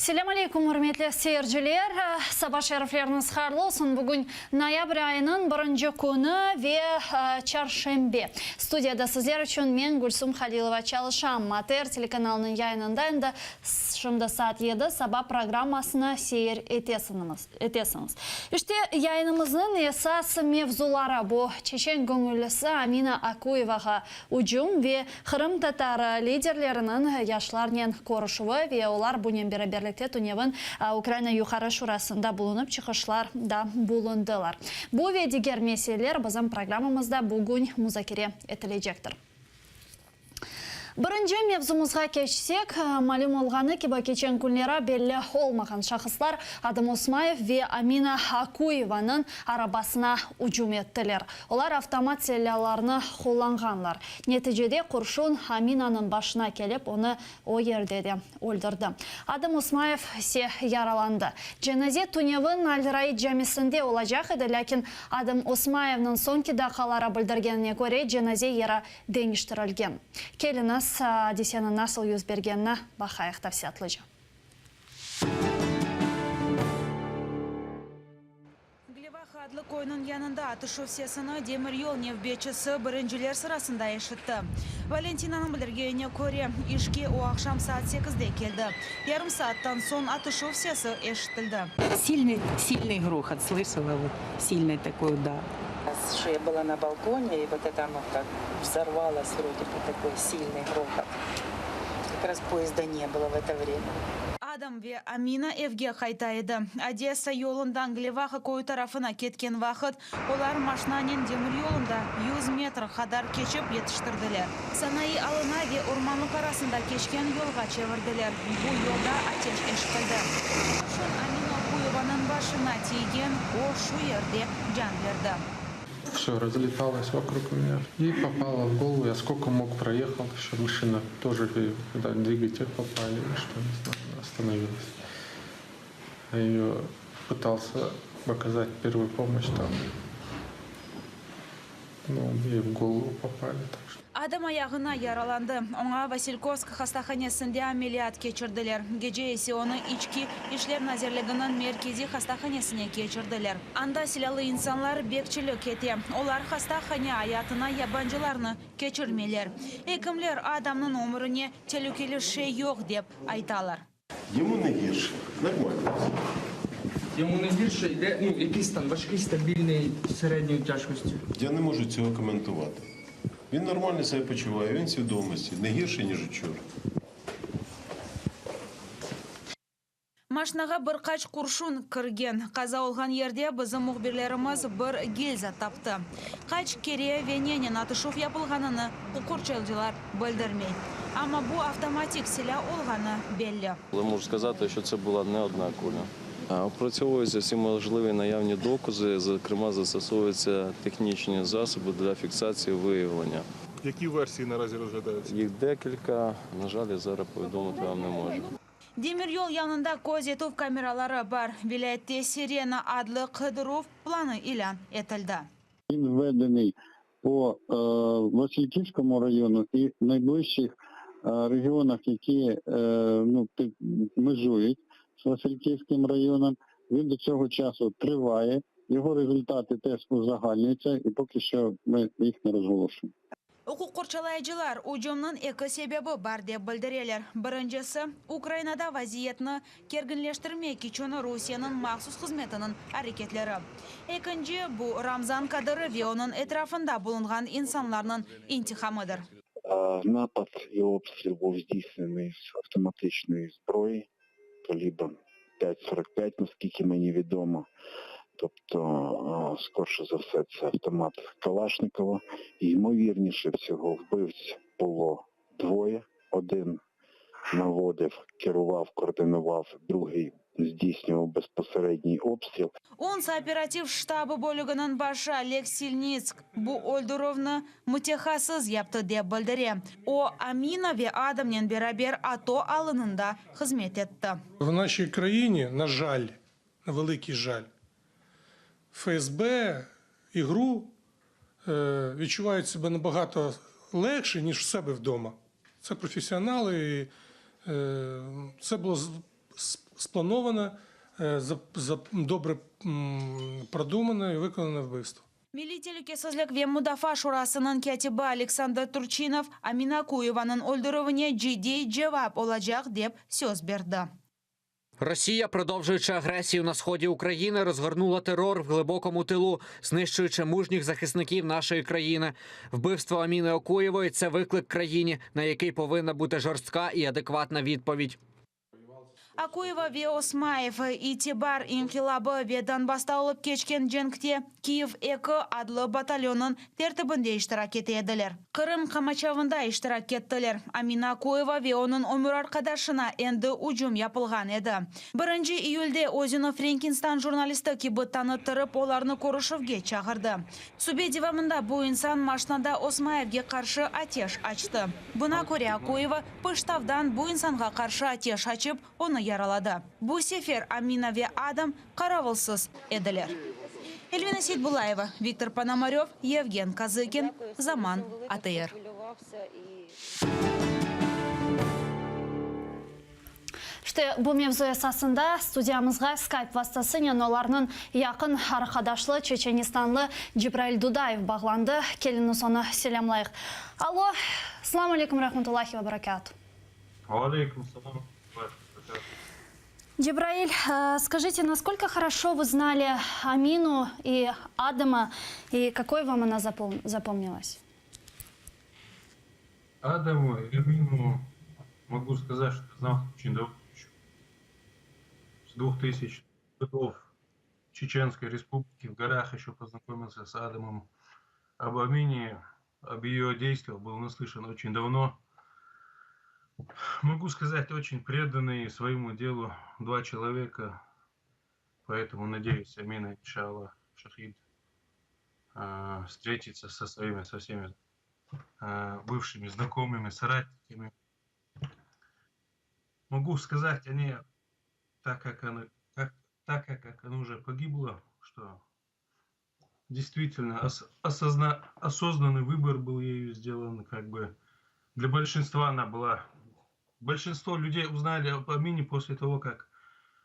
Selâm aleyküm, ürmetli seyirciler! Saba şerifleriñiz hayırlı olsun! Bugün noyabr ayınıñ birinci künü ve çarşenbe. Studiyada sizler içün men, Gülsum Halilova, çalışam. ATR telekanalınıñ yayınında endi şimdi saat yedi saba programmasını seyir etesiñiz. İşte, yayınımıznıñ esas mevzuları bu, çeçen göñüllisi Amina Akuyevağa ücüm ve qırımtatar liderleriniñ yaşlarnen körüşüvi ve olar bunen beraberlikte tünevin Ukraina Yuqarı Şurasında bulunıp çıqışlar da bulundılar. Bu ve diger meseleler bizim programmamızda bugün muzakere etilecektir. Birinci mevzumızğa keçsek, malüm olğanı kibi, keçen künleri belli olmağan şahıslar Adım Osmayev ve Amina Akuyevanıñ arabasına ücüm ettiler. Olar avtomat silâlarnı qullanğanlar. Neticede qurşun Aminanıñ başına kelip, onı o yerde de öldürdi. Adım Osmayev ise yaralandı. Cenaze tünevin Al-Raid camisinde olacaq edi, lâkin Adım Osmayevniñ soñki daqqaları bildirgenine köre, cenaze yeri deñiştirilgen. Keliñiz, adiseniñ nasıl yüz bergenini baqayıq tafsilâtlıca. Glevaha adlı köyniñ yanında atışuv sesini demiryol nevbetçisi birinciler sırasında eşitti. Valentinanıñ bildirgenine köre, işke o aqşam saat sekizde keldi. Yarım saattan soñ atışuv sesi eşitildi. Silnıy, silnıy grohot slışala, vot, silnıy takoy udar. Şo ya byla na balkone, i vot eto ono tak vzorvalos vrode bi takoy silnıy grohot. Kak raz poezda ne bylo v eto vremâ. Adam ve Amina evge qayta edi. Odessa yolundan Glevaha köyü tarafına ketken vaqıt, olar maşnanen demiryolunda yüz metr qadar keçip yetiştirdiler. Sanayı alına ve ormanlıq arasında keçken yolğa çevirdiler. Bu yolda ateş eşitildi. Qurşun Amina Okuyevanıñ başına tiygen, o, şu yerde can berdi. Vse razlеталось вокруг меня и попало в голову. Я сколько мог проехал, еще машина тоже, когда двигатель попали, что не знаю, остановилась. Я ее пытался оказать первую помощь там. Ну, ей в голову попали, так что. Adam ayağına yaralandı. Oña Vasilkovsk hastahanesinde ameliyat keçirdiler. Gece ise onı İçki işler nazirliginiñ merkeziy hastahanesine keçirdiler. Anda silâlı insanlar bekçilik ete. Olar hastahane ayatına yabancılarnı keçirmeyler. Ekimler adamnıñ ömrüne telükeli şey yoq, dep aytalar. Yemu ne girşe, normalno vse. Йому не гірше йде, ну, якийсь там важкий, стабільний, середньої тяжкості. Я не можу цього коментувати. Він нормально себе почуває, він в свідомості, не гірше, ніж учора. Maşnağa bir qaç qurşun kirgen. Qaza olğan yerde bizim mühbirlerimiz bir gilza taptı. Qaç kere ve nenen atışuv yapılğanını uquqçalıcılar bildirmey. Amma bu avtomatik silâ olğanı belli. Ale можу сказати, що це була не одна куля. Опрацьовуються всі можливі наявні докази, зокрема застосовуються технічні засоби для фіксації виявлення. Які версії наразі розглядаються? Їх декілька, на жаль, я зараз повідомити вам не можу. Demiryol yanında köz etüv kameraları bar. Vilâyette Sirena adlı qıdıruv planı ilân etildi. Він введений по Васильківському району і найближчих регіонах, які ну, межують з Васильківським районом. Він до цього часу триває, його результати теж узагальнюються і поки що ми їх не розголошуємо. Uquq qorçalayıcılar, ücümniñ eki sebebi bar, dep bildireler. Birincisi, Ukrainada vaziyetni kerginleştirmek içün Rusiyeniñ mahsus hızmetiniñ areketleri. Ekinci, bu Ramzan Kadırov ve onıñ etrafında bulunğan insanlarnıñ intiqamıdır. Napad i obstril buv zdiyснений z avtomatiçної зброї kalibrom p'ять сорок п'ять, наскільки мені відомо. Тобто, скорше за все, це автомат Калашникова. Ймовірніше всього, вбивць було двоє. Один наводив, керував, координував, другий здійснював безпосередній обстріл. UNSA operativ ştabı bölüginiñ başı Oleg Silnitsk bu öldürüvni mütehassıs yaptı, dep bildire. O, Amina ve Adamnen beraber ATO alınında hızmet etti. В нашій країні, на жаль, на великий жаль, ФСБ і ГРУ відчувають себе набагато легше, ніж в себе вдома. Це професіонали, і це було Сплановане, добре продумане і виконане вбивство. Milliy telükesizlik ve mudafaa şurasınıñ kâtibi Aleksandr Turçinov, Amina Kuyevanıñ öldürüvine ciddiy cevap olacaq, dep söz berdi. Росія, продовжуючи агресію на сході України, розгорнула терор в глибокому тилу, знищуючи мужніх захисників нашої країни. Вбивство Аміни Окуєвої – це виклик країні, на який повинна бути жорстка і адекватна відповідь. Akuyeva ve Osmayev İtibar inqilâbı ve Donbassta olıp keçken cenkte Kiyev eki adlı batalyonınıñ tertibinde iştirak ete ediler. Qırım qamaçavında iştirak ettiler. Amina Akuyeva ve onıñ ömür arqadaşına endi ücüm yapılğan edi. Birinci iyülde özüni Frenkistan jurnalisti kibi tanıttırıp, olarnı körüşüvge çağırdı. Subet devamında bu insan maşnada Osmayevge qarşı ateş açtı. Buna köre Akuyeva pıştavdan bu insanğa qarşı ateş açıp, onı yaraladı. Bu sefer Amina ve Adam qaravulsız ediler. Elvina Seytbullayeva, Viktor Ponomarev, Yevgen Kazıkin, Zaman, ATR. İşte, bu mevzu esasında studiyamızğa Skype vastasınen olarnıñ yaqın arqadaşlı çeçenistanlı Cibrail Dudayev bağlandı. Keliñiz onı selâmlayıq. Allo, Selamu aleykum rahmetullahi ve berekâtu. Aleyküm selâm ve rahmetullahi. Джебраиль, скажите, насколько хорошо вы знали Амину и Адама, и какой вам она запомнилась? Адаму и Амину могу сказать, что знал очень давно, еще с 2000 годов Чеченской Республики в горах еще познакомился с Адамом. Об Амине, об ее действиях был наслышан очень давно. Могу сказать, очень преданные своему делу два человека. Поэтому, надеюсь, Амина, иншаллах, шахид, встретится со своими, со всеми бывшими знакомыми, соратниками. Могу сказать, они, так как она, как, так как, как она уже погибла, что действительно ос, осозна, осознанный выбор был ею сделан, как бы для большинства она была. Большинство людей узнали об Амине после того, как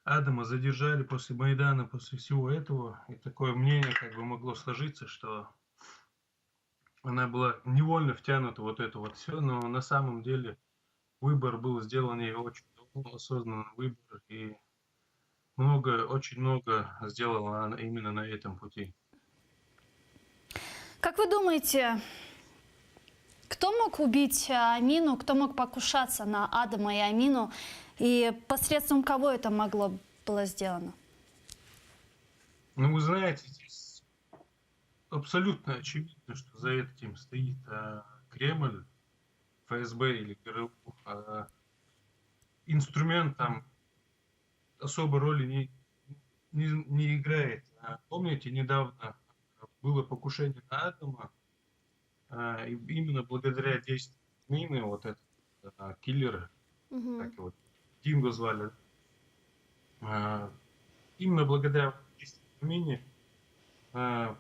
Адама задержали после Майдана, после всего этого. И такое мнение как бы могло сложиться, что она была невольно втянута вот это вот все, но на самом деле выбор был сделан ей очень давно, осознанный выбор, и много, очень много сделала она именно на этом пути. Как вы думаете, кто мог убить Амину, кто мог покушаться на Адама и Амину, и посредством кого это могло было сделано? Ну, вы знаете, здесь абсолютно очевидно, что за этим стоит а, Кремль, ФСБ или ГРУ. А, инструмент там особой роли не, не, не играет. А, помните, недавно было покушение на Адама, а, и именно благодаря действиям Мины, вот этот а, киллер, угу. так его, Динго звали, а, именно благодаря действиям Мине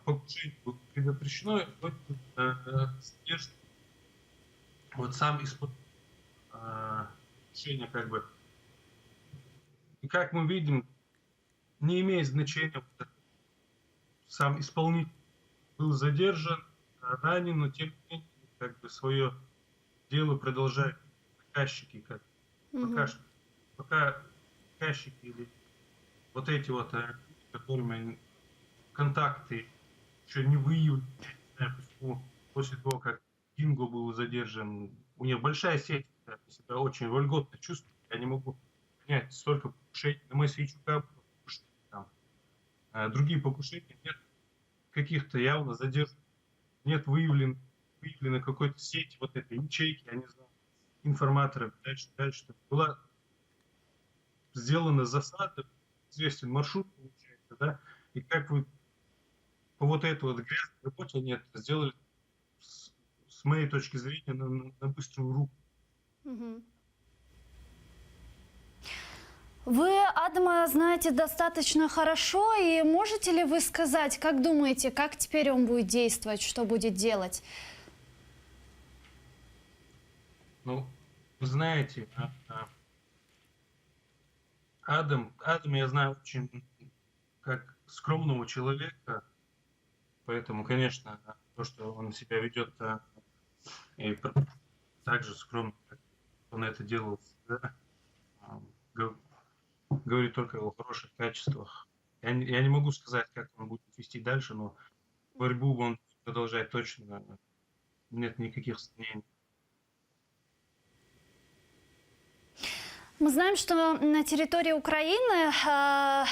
покушение было предотвращено, вот, вот сам из-под решения как бы. И как мы видим, не имеет значения, сам исполнитель был задержан, ранен, но тем не менее, как бы свое дело продолжают заказчики, как угу. пока, пока заказчики или вот эти вот, э, которыми контакты еще не выявлены, не знаю, почему, после того, как Динго был задержан, у них большая сеть, я себя очень вольготно чувствую, я не могу понять, столько покушений, на Моисейчука там, а другие покушения, нет каких-то явно задержек, нет выявлен, выявлено какой-то сети, вот этой ячейки, я не знаю, информаторов, дальше, дальше. Была сделана засада, известен маршрут, получается, да, и как вы по вот этой вот грязной работе они это сделали, с, с моей точки зрения, на, на быструю руку. Угу. Вы Адама знаете достаточно хорошо, и можете ли вы сказать, как думаете, как теперь он будет действовать, что будет делать? Ну, вы знаете, а, а, Адам, Адам я знаю очень как скромного человека, поэтому, конечно, то, что он себя ведет э, и так же скромно, как он это делал всегда, говорит только о его хороших качествах. Я не, я не могу сказать, как он будет вести дальше, но борьбу он продолжает точно. Нет никаких сомнений. Мы знаем, что на территории Украины э,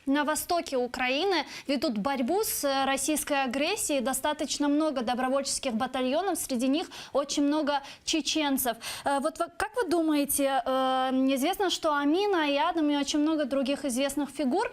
на востоке Украины ведут борьбу с российской агрессией. Достаточно много добровольческих батальонов, среди них очень много чеченцев. Э, вот как вы думаете, э, известно, что Амина и Адам и очень много других известных фигур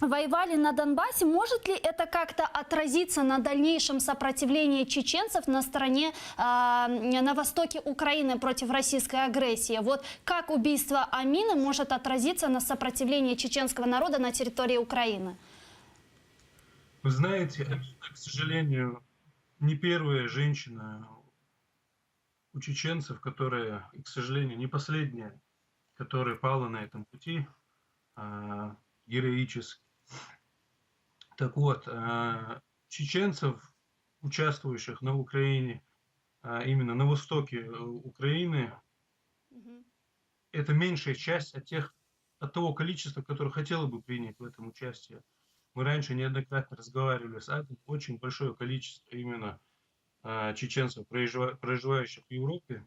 воевали на Донбассе. Может ли это как-то отразиться на дальнейшем сопротивлении чеченцев на стороне, э, на востоке Украины против российской агрессии? Вот как убийство Амины может отразиться на сопротивлении чеченского народа на территории Украины? Вы знаете, Амина, к сожалению, не первая женщина у чеченцев, которая, и, к сожалению, не последняя, которая пала на этом пути э, героически. Так вот, э, чеченцев, участвующих на Украине, а именно на востоке э, Украины, угу. это меньшая часть от тех, от того количества, которое хотело бы принять в этом участие. Мы раньше неоднократно разговаривали с Адом, очень большое количество именно э, чеченцев, проживающих в Европе.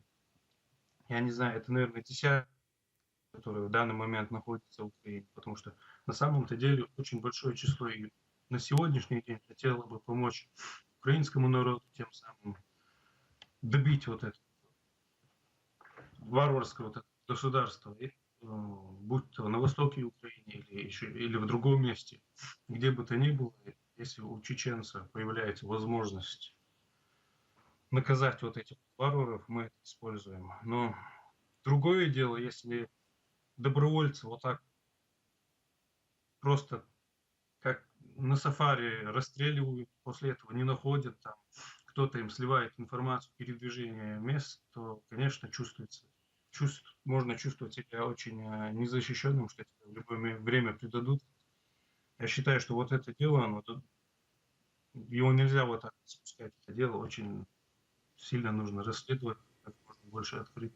Я не знаю, это, наверное, десятки, которые в данный момент находятся в Украине, потому что на самом-то деле очень большое число и на сегодняшний день хотело бы помочь украинскому народу, тем самым добить вот это варварское вот это государство, э, будь то на востоке Украины или еще или в другом месте, где бы то ни было, если у чеченца появляется возможность наказать вот этих варваров, мы это используем. Но другое дело, если добровольцы вот так просто как на сафари расстреливают, после этого не находят, там кто-то им сливает информацию передвижения мест, то, конечно, чувствуется, чувств, можно чувствовать себя очень э, незащищенным, что тебя в любое время предадут. Я считаю, что вот это дело, оно, его нельзя вот так спускать. Это дело очень сильно нужно расследовать, как можно больше открыть.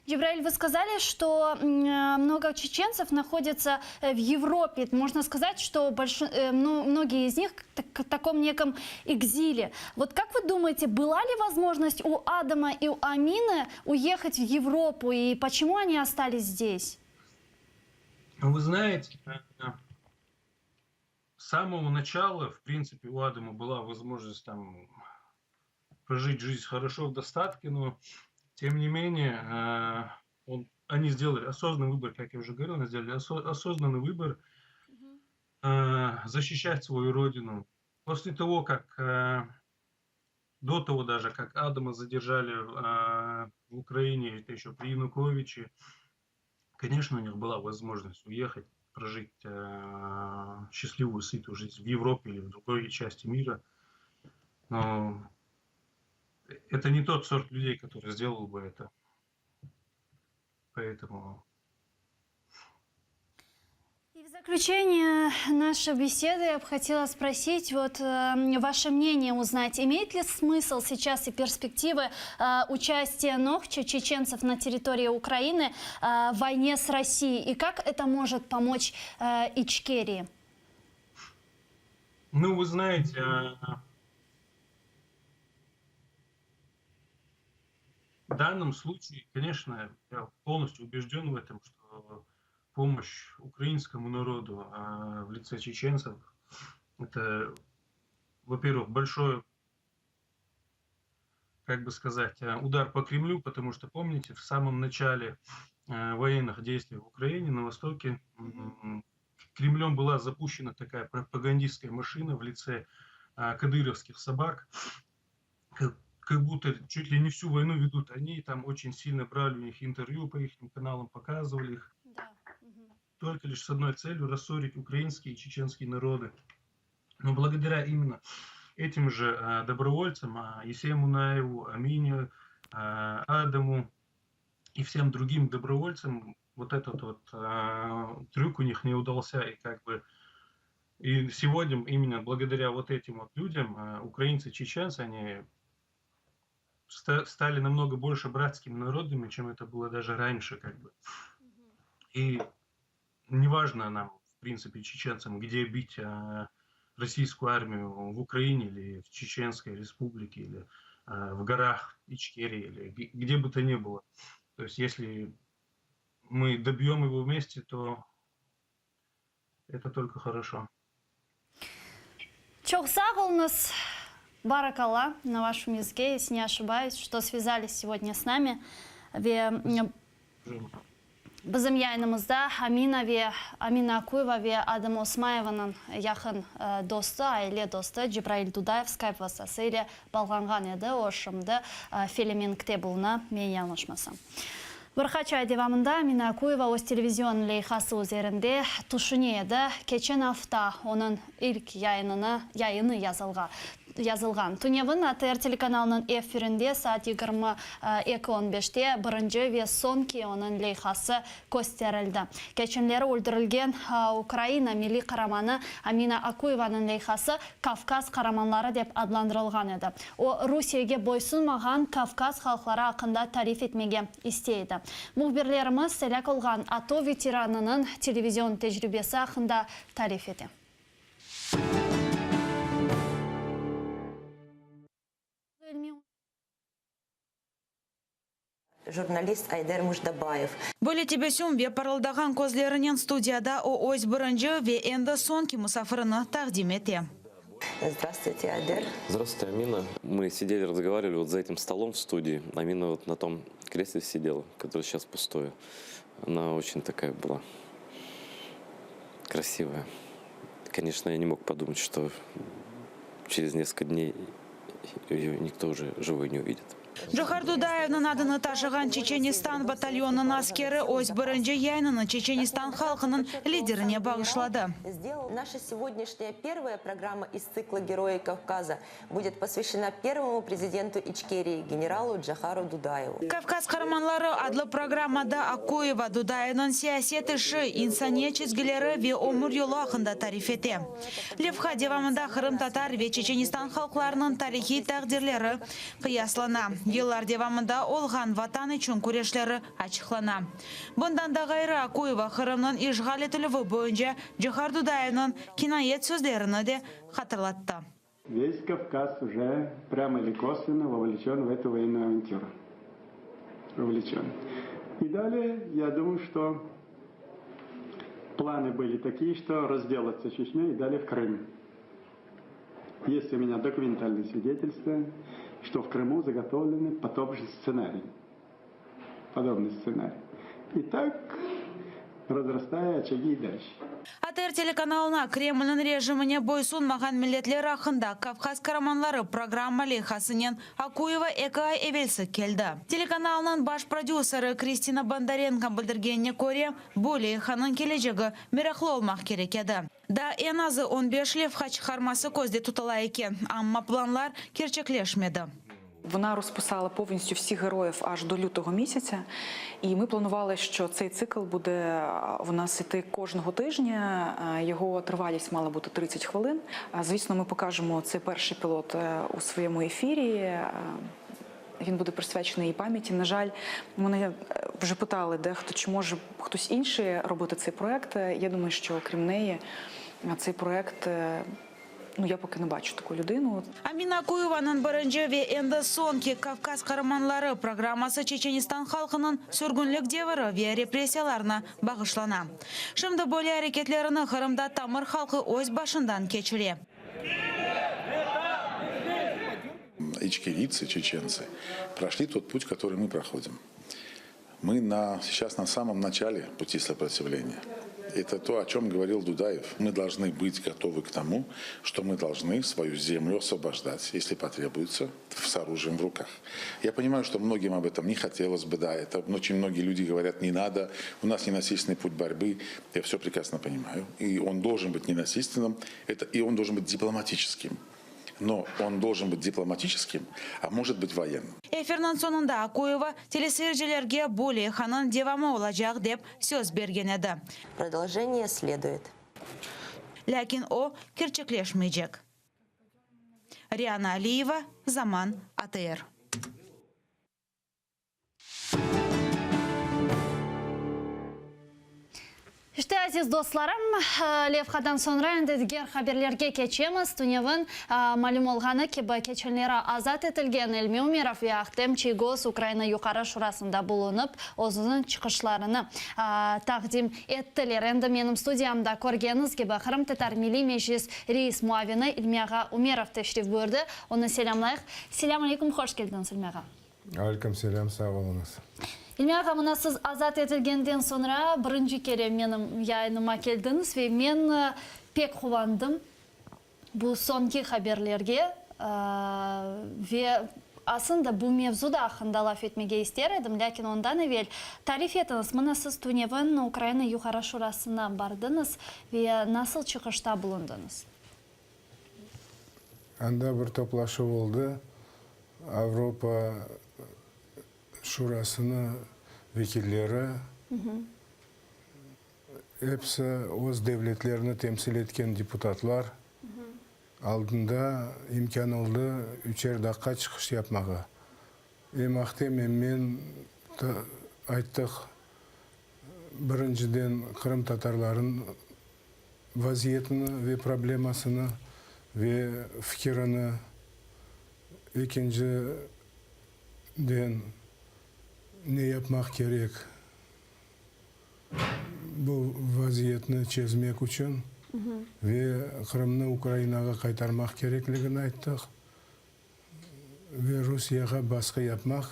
Джебраиль, вы сказали, что э, много чеченцев находятся э, в Европе. Можно сказать, что больш... Э, ну, многие из них в таком неком экзиле. Вот как вы думаете, была ли возможность у Адама и у Амины уехать в Европу, и почему они остались здесь? Ну, вы знаете, с самого начала, в принципе, у Адама была возможность там прожить жизнь хорошо в достатке, но тем не менее, э, он, они сделали осознанный выбор, как я уже говорил, они сделали осо- осознанный выбор э, защищать свою родину. После того, как, э, до того даже, как Адама задержали в Украине, это еще при Януковиче, конечно, у них была возможность уехать, прожить счастливую, сытую жизнь в Европе или в другой части мира. Но это не тот сорт людей, который сделал бы это. Поэтому... И в заключение нашей беседы я бы хотела спросить, вот э, ваше мнение узнать, имеет ли смысл сейчас и перспективы э, участия Нохчи, чеченцев на территории Украины э, в войне с Россией, и как это может помочь э, Ичкерии? Ну, вы знаете, э, В данном случае, конечно, я полностью убежден в этом, что помощь украинскому народу а, в лице чеченцев это, во-первых, большой, как бы сказать, э, удар по Кремлю, потому что, помните, в самом начале э, военных действий в Украине, на Востоке, Кремлем была запущена такая пропагандистская машина в лице э, кадыровских собак, как будто чуть ли не всю войну ведут они, там очень сильно брали у них интервью по их каналам, показывали их. Да. Только лишь с одной целью рассорить украинские и чеченские народы. Но благодаря именно этим же э, добровольцам, э, Есею Мунаеву, Амине, э, Адаму. И всем другим добровольцам вот этот вот э, трюк у них не удался. И как бы и сегодня именно благодаря вот этим вот людям э, украинцы, чеченцы, они стали намного больше братскими народами, чем это было даже раньше, как бы. И неважно нам, в принципе, чеченцам, где бить э, российскую армию, в Украине или в Чеченской республике, или э, в горах Ичкерии, или где бы то ни было. То есть если мы добьем его вместе, то это только хорошо. Çoq sağ oluñız, barakalla на вашем языке, если не ошибаюсь, что связались сегодня с нами. Ve bizim yayınımızda Amina ve Amina Akuyeva ve Adam Osmayevanıñ yaqın dostu, aile dostu Cebrail Dudayev Skype vastası ile bağlanğan edi. O şimdi Felemenkte buluna, men yañlışmasam. Bir qaç ay devamında Amina Akuyeva öz televizion leyhası üzerinde tüşüne edi. Keçen afta onıñ ilk yayınını yayını yazılğa yazılğan. Tünevin ATR telekanalınıñ efirinde saat 22 on beşte birinci ve soñki onıñ leyhası kösterildi. Keçenleri öldürilgen Ukraina milliy qaramanı Amina Akuyevanıñ leyhası Kavkaz qaramanları dep adlandırılğan edi. O, Rusiyege boysunmağan Kavkaz halqları aqqında tarif etmege istey edi. Mühbirlerimiz elâk olğan ATO veteranınıñ televizion tecribesi aqqında tarif ete. Jurnalist Ayder Mujdabayev. Böyle tebessüm ve parıldağan közlerinen studiyada o öz birinci ve endi soñki musafirini taqdim ete. Здравствуйте, Айдер. Здравствуйте, Амина. Мы сидели, разговаривали вот за этим столом в студии. Амина вот на том кресле сидела, которое сейчас пустое. Она очень такая была красивая. Конечно, я не мог подумать, что через несколько дней ее никто уже живой не увидит. Джохар Dudayevniñ adını taşığan Çeçenistan batalyonınıñ askeri öz birinci yayınını Çeçenistan halqınıñ liderine bağışladı. Наша сегодняшняя первая программа из цикла «Герои Кавказа» будет посвящена первому президенту Ичкерии, генералу Джохару Дудаеву. Kavkaz qaramanları adlı programmada Akuyeva Dudayevniñ siyaset işi, insaniyet çizgileri ve ömür yolu aqqında tarif ete. Levha devamında qırımtatar ve Çeçenistan halqlarınıñ tarihiy taqdirleri qıyaslana. Yıllar devamında olğan vatan içün küreşleri açıqlana. Bundan da ğayrı Akuyeva Qırımnıñ işğal etilüvi boyunca Джохар Dudayevniñ kinayet sözlerini de hatırlattı. Весь Кавказ уже прямо или косвенно вовлечен в эту военную авантюру. Вовлечен. И далее, я думаю, что планы были такие, что разделаться Чечней и далее в Крым. Есть у меня документальные свидетельства, что в Крыму заготовлены подобный сценарий. Подобный сценарий. И так, разрастая очаги и дальше. ATR telekanalına Kremlniñ rejimine boysunmağan milletler aqqında Kavkaz qaramanları programma leyhasınen Akuyeva eki ay evelsi keldi. Telekanalnıñ baş prodüseri Kristina Bondarenko bildirgenine köre, bu leyhanıñ kelecegi meraqlı olmaq kerek edi. Daa eñ azı 15 levha çıqarması közde tutula eken, amma planlar kerçekleşmedi. Вона розписала повністю всіх героїв аж до лютого місяця. І ми планували, що цей цикл буде в нас іти кожного тижня. Його тривалість мала бути 30 хвилин. Звісно, ми покажемо цей перший пілот у своєму ефірі. Він буде присвячений її пам'яті. На жаль, мене вже питали дехто, чи може хтось інший робити цей проект. Я думаю, що крім неї, цей проект. Ну, я поки не бачу таку людину. Amina Akuyevanıñ birinci ve endi soñki Kavkaz qaramanları programması Çeçenistan halqınıñ sürgünlik deviri ve repressiyalarına bağışlana. Şimdi böyle areketlerini Qırımda tamır halqı öz başından keçire. Ичкерийцы, чеченцы, прошли тот путь, который мы проходим. Мы на, сейчас на самом начале пути сопротивления. Это то, о чем говорил Дудаев. Мы должны быть готовы к тому, что мы должны свою землю освобождать, если потребуется, с оружием в руках. Я понимаю, что многим об этом не хотелось бы, да, это очень многие люди говорят, не надо, у нас ненасильственный путь борьбы. Я все прекрасно понимаю. И он должен быть ненасильственным, это, и он должен быть дипломатическим. Но он должен быть дипломатическим, а может быть военным. Efirniñ soñunda Akuyeva, teleseyircilerge bu leyhanıñ devamı olacaq, dep söz bergen edi. Продолжение следует. Lâkin o, kerçekleşmeycek. Riana Aliyeva, Zaman, ATR. İşte, aziz dostlarım, levhadan soñra endi diger haberlerge keçemiz. Tünevin malüm olğanı kibi, keçenleri azat etilgen İlmi Umerov ve Ahtem Çiygoz Ukraina Yuqarı Şurasında bulunıp, özüniñ çıqışlarını taqdim ettiler. Endi menim studiyamda körgeniñiz kibi, Qırımtatar Milliy Meclis reis muavini İlmi ağa Umerov teşrif buyurdı. Onı selâmlayıq. Selâm aleyküm, hoş keldiñiz, İlmi ağa. Aleyküm selâm, sağ oluñız. İlmi ağa, mına siz azat etilgenden soñra birinci kere menim yayınıma keldiñiz ve men pek quvandım bu soñki haberlerge ve aslında bu mevzu da aqqında laf etmege ister edim, lâkin ondan evel tarif etiñiz, mına siz tünevin Ukraina Yuqarı Şurasına bardıñız ve nasıl çıqışta bulundıñız? Anda bir toplaşuv oldı, Avropa Şurasınıñ vekilleri, episi öz devletlerini temsil etken deputatlar aldında imkân oldı üçer daqqa çıqış yapmağa. Em Ahtem, em men ayttıq, birinciden qırımtatarlarnıñ vaziyetini ve problemasını ve fikirini, ekinciden, ne yapmaq kerek bu vaziyetni çezmek içün ve Qırımnı Ukrainağa qaytarmaq kerekligini ayttıq ve Rusiyeğa basqı yapmaq,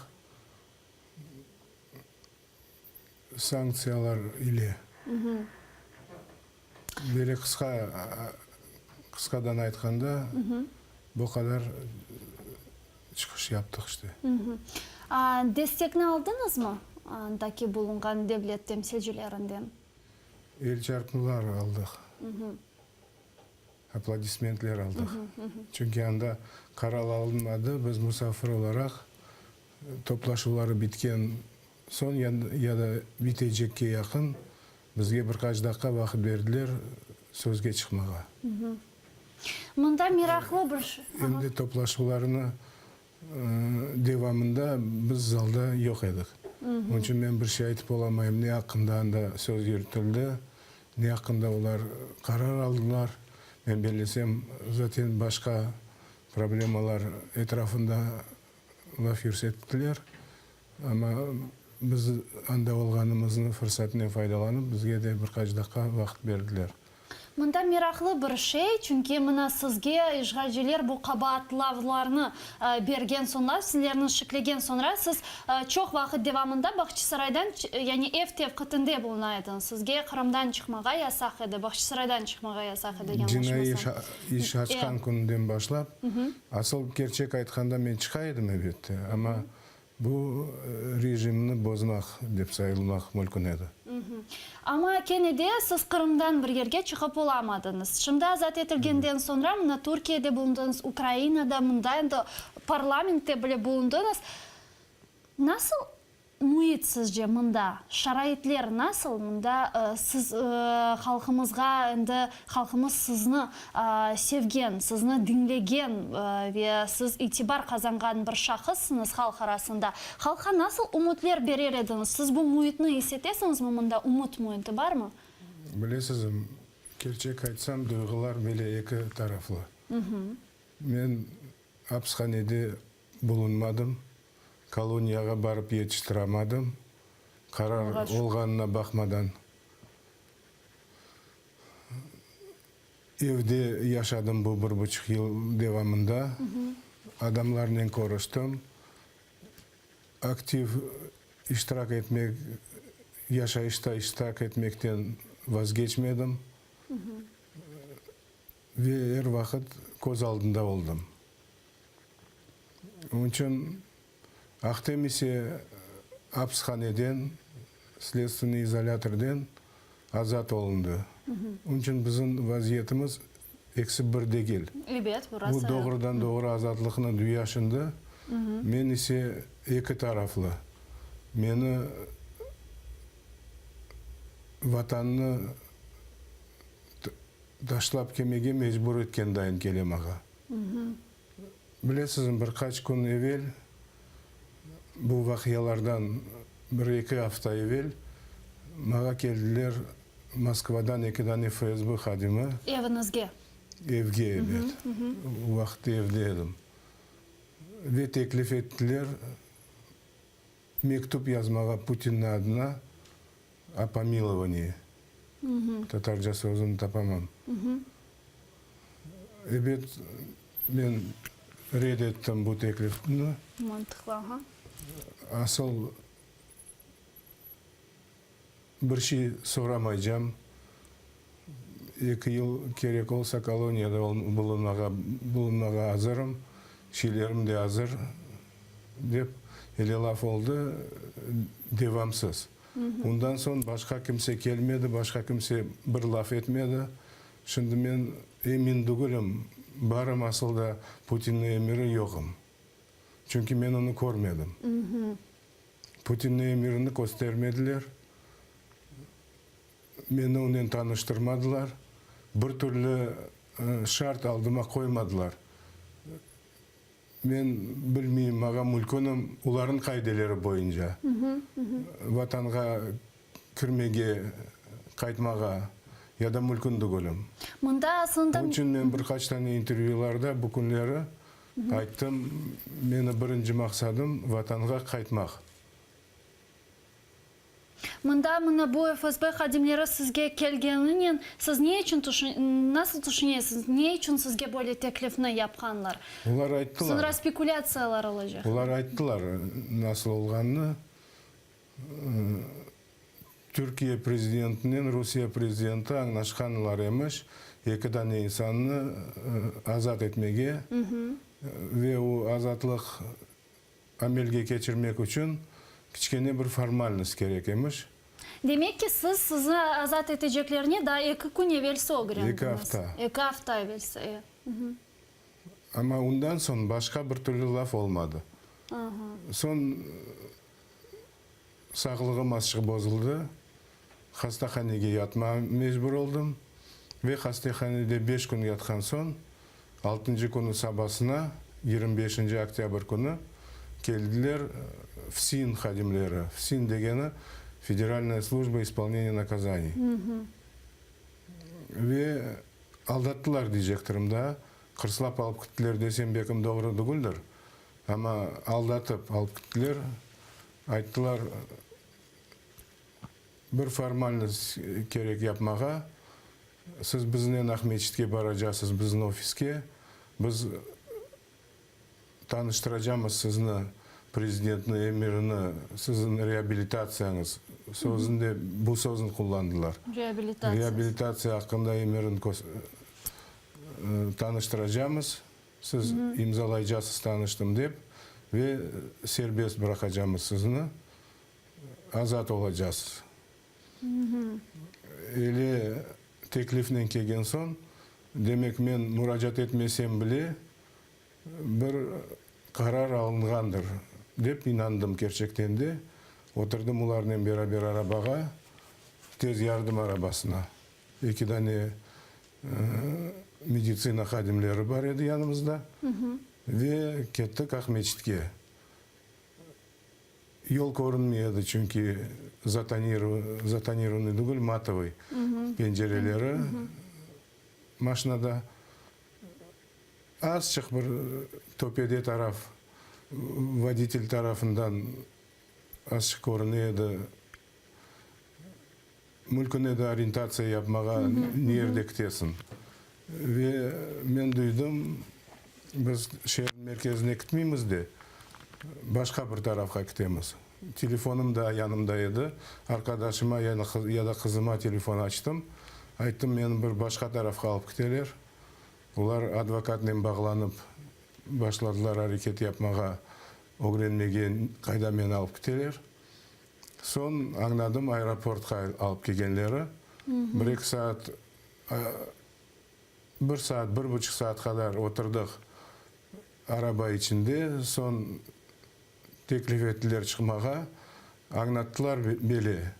sanktsiyalar ile. Böyle qısqa, qısqadan aytqanda, bu qadar çıqış yaptıq işte. Destekni aldıñızmı andaki bulunğan devlet temsilcilerinden? Elçarpmalar aldıq. Aplodismentler aldıq. Çünki anda qarar alınmadı, biz musafir olaraq Toplaşuvları bitken soñ ya da bitecekke yaqın bizge bir qaç daqqa vaqıt berdiler sözge çıqmağa. Mında meraqlı bir. Em de toplaşuvlarnı devamında biz zalda yoq edik. Onıñ içün men bir şey aytıp olamayım, ne aqqında anda söz yürütildi, ne aqqında olar qarar aldılar. Men bellesem, zaten başqa problemalar etrafında Laf yürsettiler, amma biz anda olğanımıznı fırsatınen faydalanıp, bizge de bir qaç daqqa vaqıt berdiler. Mında meraqlı bir şey, çünki mına sizge işğalciler bu qabaatlavlarnı bergen soñra, sizlerni şiklegen soñra, siz çoq vaqıt devamında Bağçasaraydan, yani ev tevqitinde buluna ediñiz. Sizge Qırımdan çıqmağa yasaq edi, Bağçasaraydan çıqmağa yasaq edi, yañlışmasam. Cinaiy iş açqan künden başlap, Asıl kerçek aytqanda men çıqa edim elbette, amma bu rejimni bozmaq dep sayılmaq mülkün edi. Amma kene de siz Qırımdan bir yerge çıqıp olamadıñız. Şimdi azat etilgenden soñra mına Türkiyede bulundıñız, Ukrainada, mında endi parlamentte bile bulundıñız. Nasıl Müit sizce mında, şaraitler nasıl mında, siz halqımızğa endi halqımız sizni sevgen, sizni diñlegen ve siz itibar qazanğan bir şahıssıñız halq arasında. Halqqa nasıl ümütler berer ediñiz? Siz bu müitni is etesiñizmi mında ümüt müiti barmı? Bilesiz, kerçek aytsam, duyğular böyle eki taraflı. Men apishanede bulunmadım, koloniyağa barıp yetiştiramadım, qarar olğanına baqmadan. Evde yaşadım bu bir buçuq yıl devamında, adamlarnen körüştim, aktiv iştirak etmek, yaşayışta iştirak etmekten vazgeçmedim. Ve er vaqıt köz aldında oldım. Onıñ içün Ahtem ise apishaneden, sledstvenniy izolâtorden azat olundı. Onıñ içün bizim vaziyetimiz. Ekisi bir degil. Ebet, burası. Bu doğrudan-doğru azatlıqnı duya şimdi. Men ise eki taraflı. Meni Vatannı taşlap kelmege mecbur etken dayın kele maña. Bilesizmi, bir qaç kün evel, bu vaqialardan bir-eki afta evel, maña keldiler Moskvadan eki dane FSB hadimi. Eviñizge? Evge, ebet. O vaqıt evde edim. Ve teklif ettiler mektüp yazmağa Putinniñ adına o pomilovanии. Tatarca sözüni tapamam. Ebet, men red ettim bu teklifni. Mantıqlı, aha. Asıl bir şey soramaycam. Eki yıl kerek olsa koloniyada bulunmağa bulunmağa azırım, şeylerim de azır, dep ele laf oldı, devamsız. Ondan soñ başqa kimse kelmedi, başqa kimse bir laf etmedi. Şimdi men emin dügülim, barım asıl da Putinniñ emiri, yoqım. Çünki men onı körmedim. Putinniñ emirini köstermediler, meni onen tanıştırmadılar, bir türlü şart aldıma qoymadılar. Men bilmeyim, mağa mülkünim, olarnıñ qaideleri boyunca Vatanğa kirmege, qaytmağa ya da mülkün dügülim. Mında aslında. Onıñ içün men bir qaç tane intervyularda bu künleri ayttım, meni birinci maqsadım, Vatanğa qaytmaq. Mında mına bu FSB hadimleri sizge kelgeninen siz ne içün nasıl tüşünesiñiz, ne içün sizge böyle teklifni yapqanlar? Olar ayttılar. Soñra spekulâtsiyalar olacaq. Olar ayttılar nasıl olğanını. Türkiye prezidentinen Rusiye prezidenti añlaşqanlar emiş, eki dane insannı azat etmege ve o azatlıq amelge keçirmek içün kiçkene bir formalnost kerek emiş. Demek ki, siz sizni azat eteceklerine daa eki kün evelsi ögrendiñiz. Eki afta. Eki afta evelsi, e. Amma ondan soñ başqa bir türlü laf olmadı. Soñ sağlığım azçıq bozuldı, hastahanege yatmağa mecbur oldım ve hastahanede beş kün yatqan soñ, altıncı künü sabasına, 25 oktâbr künü, keldiler FSİN hadimleri, FSİN degeni Federalnaya slujba ispolneniya nakazaniy, ve aldattılar diycektirim daa, qırslap alıp kittiler desem bekim doğru dügüldir. Amma aldatıp alıp kittiler, ayttılar, bir formalnost kerek yapmağa, siz biznen Aqmeçitke baracasız, bizim ofiske, biz tanıştıracamız sizni prezidentniñ emirini, siziñ reabilitatsiyañız sözünde bu sözni qullandılar. Reabilitatsiya. Reabilitatsiya aqqında emirini tanıştıracamız. Siz imzalaycasız tanıştım dep ve serbest bıraqacamız sizni, azat olacasız. Ele teklifnen kelgen soñ, demek men muracaat etmesem bile, bir qarar alınğandır, dep inandım kerçekten de. Oturdım olarnen beraber arabağa, tez yardım arabasına. Eki dane meditsina hadimleri bar edi yanımızda ve kettik Aqmeçitke. Yol körünmey edi, çünki zatonirovanıy degil, matovıy pencereleri maşinada. Azçıq bir töpede taraf, voditel tarafından azçıq körüne edi. Mülkün edi orientatsiya yapmağa, ne yerde kitesiñ. Ve men duydım, biz şeerniñ merkezine kitmeymiz de, başqa bir tarafqa kitemiz. Telefonım da yanımda edi, arqadaşıma ya da qızıma telefon açtım, ayttım, meni bir başqa tarafqa alıp kiteler. Olar advokatnen bağlanıp başladılar areket yapmağa, ögrenmege, qayda meni alıp kiteler. Soñ añladım, aeroportqa alıp kelgenleri. Bir-eki saat. Bir saat, bir buçuq saat qadar oturdıq araba içinde, soñ teklif ettiler çıqmağa, añlattılar bele,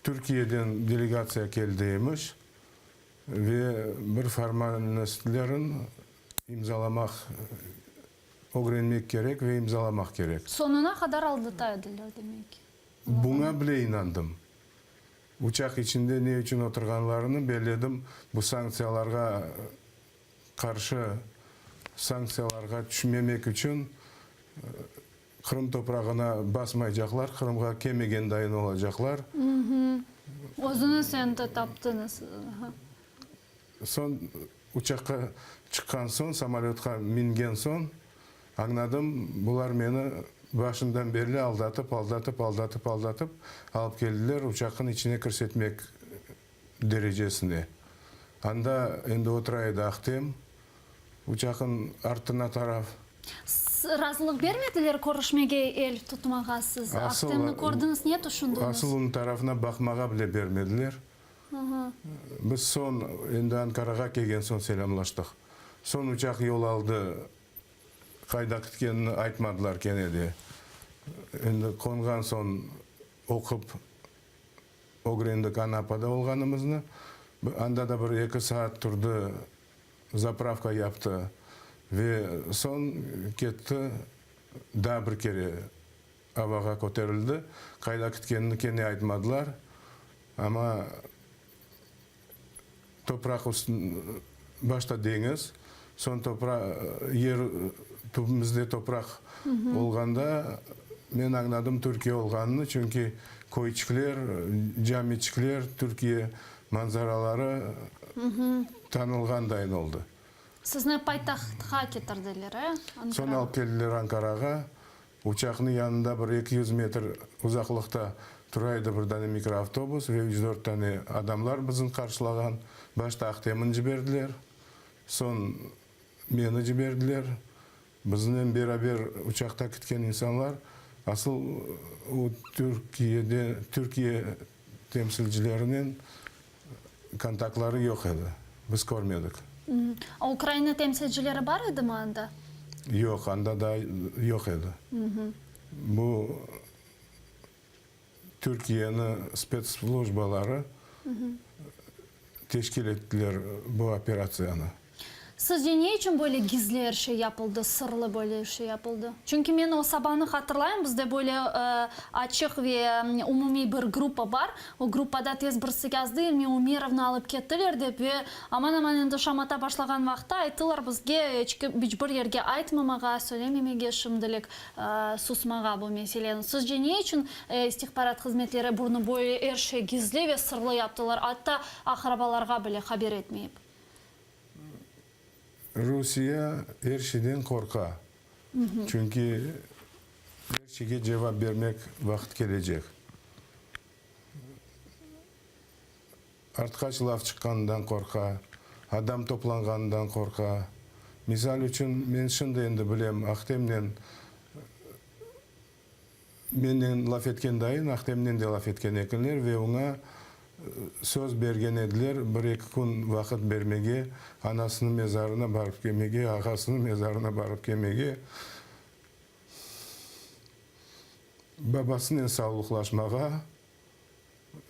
Türkiyeden delegatsiya keldi emiş ve bir formalnostlerin imzalamaq, ögrenmek kerek ve imzalamaq kerek. Soñuna qadar aldata ediler demek ki. Buña bile inandım. Uçaq içinde ne içün oturğanlarını belledim, bu sanktsiyalarğa qarşı sanktsiyalarğa tüşmemek içün Qırım toprağına basmaycaqlar, Qırımğa kelmegen dayın olacaqlar. Özüñiz endi taptıñız. Soñ uçaqqa çıqqan soñ, samolötqa mingen soñ añladım, bular meni başından berli aldatıp, aldatıp, aldatıp, aldatıp alıp keldiler uçaqnıñ içine kirsetmek derecesine. Anda endi otura edi Ahtem, uçaqnıñ artına taraf. Razılıq bermediler körüşmege, el tutmağa siz Ahtemni kördiñiz, ne tüşündiñiz? Asıl onıñ tarafına baqmağa bile bermediler. Biz soñ, endi Ankarağa kelgen soñ selâmlaştıq. Soñ uçaq yol aldı, qayda ketkenini aytmadılar kene de. Endi qonğan soñ oqup ögrendik Anapada olğanımıznı. Anda da bir eki saat turdı, zapravka yaptı ve soñ ketti daa bir kere. Avağa köterildi. Qayda ketkenini kene aytmadılar, amma topraq üstün, başta deñiz, soñ topraq, yer tübümizde topraq olğanda men añladım Türkiye olğanını, çünki köyçikler, camiçikler, Türkiye manzaraları tanılğandayın oldı. Sizni paytahtqa ketirdiler, e? Soñ alıp keldiler Ankarağa. Uçaqnıñ yanında bir 200 metr uzaqlıqta tura edi bir dane mikroavtobus ve üç-dört tane adamlar bizni qarşılağan. Başta Ahtemni ciberdiler, soñ meni ciberdiler. Biznen beraber uçaqta ketken insanlar asıl o Türkiyede, Türkiye temsilcilerinen kontaktları yoq edi, biz körmedik. A Ukraina temsilcileri bar edimi anda? Yoq, anda daa yoq edi. Bu Türkiyeni spetslujbaları teşkil ettiler bu operatsiyanı. Sizce ne içün böyle gizli er şey yapıldı, sırlı böyle er şey yapıldı? Çünki men o sabanı hatırlayım, bizde böyle açıq ve umumiy bir gruppa bar. O gruppada tez birisi yazdı, İlmi Umerovnı alıp kettiler dep ve aman-aman endi şamata başlağan vaqıtta ayttılar bizge eç kim, iç bir yerge aytmamağa, söylememege şimdilik, susmağa bu meseleni. Sizce ne içün istihbarat hızmetleri bunı böyle er şey gizli ve sırlı yaptılar, atta aqrabalarğa bile haber etmeyip? Rusiye er şeyden qorqa, çünki er şeyge cevap bermek vaqıt kelecek. Artqaç laf çıqqanından qorqa, adam toplanğanından qorqa. Misal içün, men şimdi endi bilem, Ahtemnen Mennen laf etken dayın Ahtemnen de laf etken ekenler ve oña söz bergen ediler, bir-eki kün vaqıt bermege, anasınıñ mezarına barıp kelmege, ağasınıñ mezarına barıp kelmege, babasınen sağlıqlaşmağa.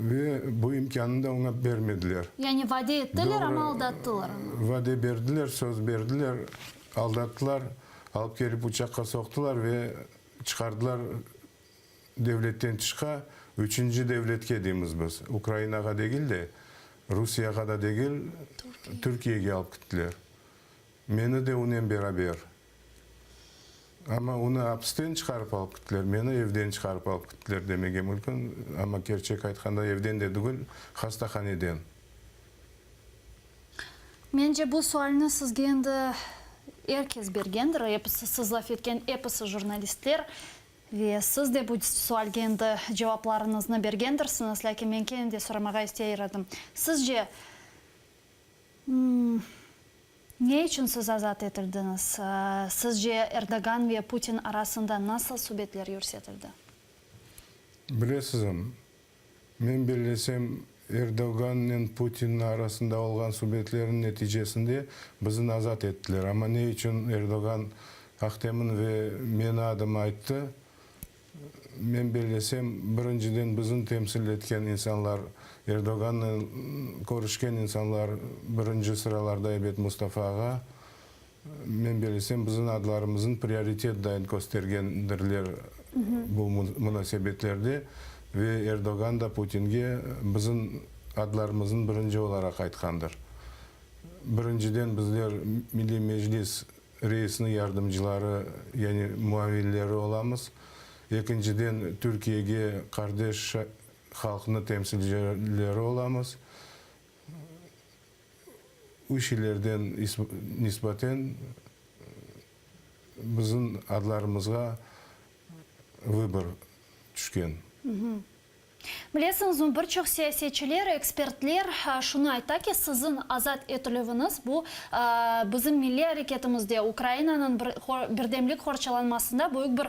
Ve bu imkânnı da oña bermediler. Yani vade ettiler, amma aldattılar onı. Vade berdiler, söz berdiler, aldattılar, alıp kelip uçaqqa soqtılar ve çıqardılar devletten tışqa, üçünci devletke deymiz biz, Ukrainağa degil de, Rusiyağa da degil, Türkiyege alıp kettiler. Meni de onen beraber. Amma onı apisten çıqarıp alıp kettiler, meni evden çıqarıp alıp kettiler demege mümkün, amma kerçek aytqanda evden de degil, hastahaneden. Mence, bu sualni sizge endi er kes bergendir, episi, siz laf etken episi jurnalistler ve siz de bu sualge endi cevaplarıñıznı bergendirsiñiz, lâkin men kene de soramağa isteyir edim. Sizce, Ne içün siz azat etildiñiz? Sizce, Erdoğan ve Putin arasında nasıl subetler yürsetildi? Bilesizmi, men bellesem, Erdogannen Putinniñ arasında olğan subetlerniñ neticesinde bizni azat ettiler. Amma ne içün Erdogan Ahtemin ve meni adım ayttı? Men bellesem, birinciden bizni temsil etken insanlar, Erdogannen körüşken insanlar, birinci sıralarda ebet Mustafa ağa, men bellesem, bizim adlarımıznı prioritet dayın köstergendirler bu munasebetlerde ve Erdogan da Putinge bizim adlarımıznı birinci olaraq aytqandır. Birinciden bizler Milliy Meclis reisniñ yardımcıları, yani muavinleri olamız. Ekinciden, Türkiyege qardeş halqnı temsilcileri olamız. Üç ilerden nisbaten bizim adlarımızğa vıbor tüşken. Bilesiñizmi, bir çoq siyasetçiler, ekspertler şunı ayta ki, siziñ azat etilüviñiz bu, bizim milliy areketimizde, Ukrainanıñ birdemlik qorçalanmasında büyük bir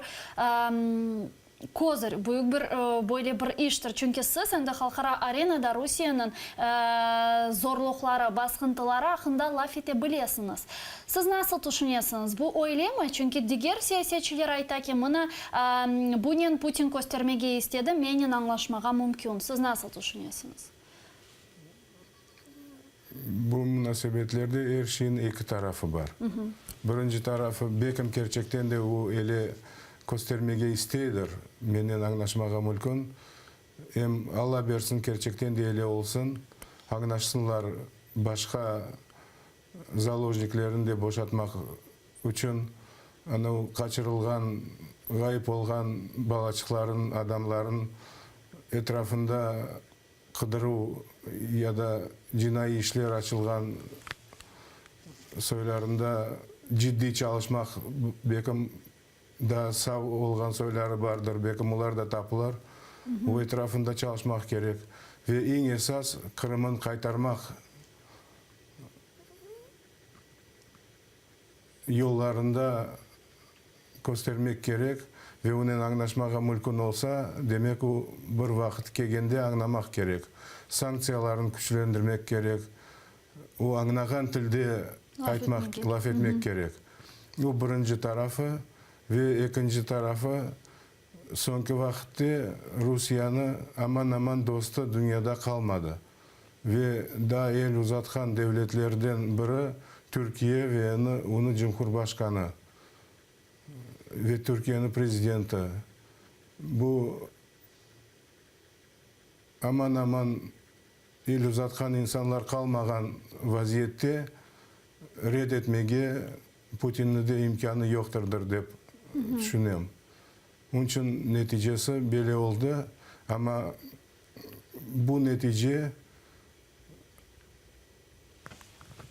kozır, büyük bir böyle bir iştir. Çünki siz endi halqara arenada Rusiyeniñ zorluqları, basqıntıları aqqında laf ete bilesiñiz. Siz nasıl tüşünesiñiz, bu öylemi? Çünki diger siyasetçiler ayta ki, mına, bunen Putin köstermege istedi, mennen añlaşmağa mümkün. Siz nasıl tüşünesiñiz? Bu munasebetlerde er şeyniñ eki tarafı bar. Birinci tarafı, belkim kerçekten de o ele köstermege isteydir, mennen añlaşmağa mülkün. Em Alla bersin, kerçekten de ele olsun, añlaşsınlar, başqa Zalojniklerni de boşatmaq içün anav qaçırılğan, ğayıp olğan balaçıqların, adamların etrafında qıdıruv ya da cinaiy işler açılğan soylarında ciddiy çalışmaq bekim daa sağ olğan soyları bardır, bekim olar da tapılar. O etrafında çalışmaq kerek. Ve eñ esas Qırımın qaytarmaq yollarında köstermek kerek ve onen añlaşmağa mülkün olsa, demek o bir vaqıt kelgende añlamaq kerek. Sanktsiyalarnı küçlendirmek kerek. O añnağan tilde aytmaq, laf etmek kerek. Bu birinci tarafı. Ve ekinci tarafı, Soñki vaqıtte Rusiyanı aman-aman dostı dünyada qalmadı ve daa el uzatqan devletlerden biri Türkiye ve onı cumhurbaşqanı ve Türkiyeniñ prezidenti. Bu aman-aman el uzatqan insanlar qalmağan vaziyette red etmege Putinni de imkânı yoqtırdır dep tüşünem. Onıñ içün neticesi böyle oldı, amma bu netice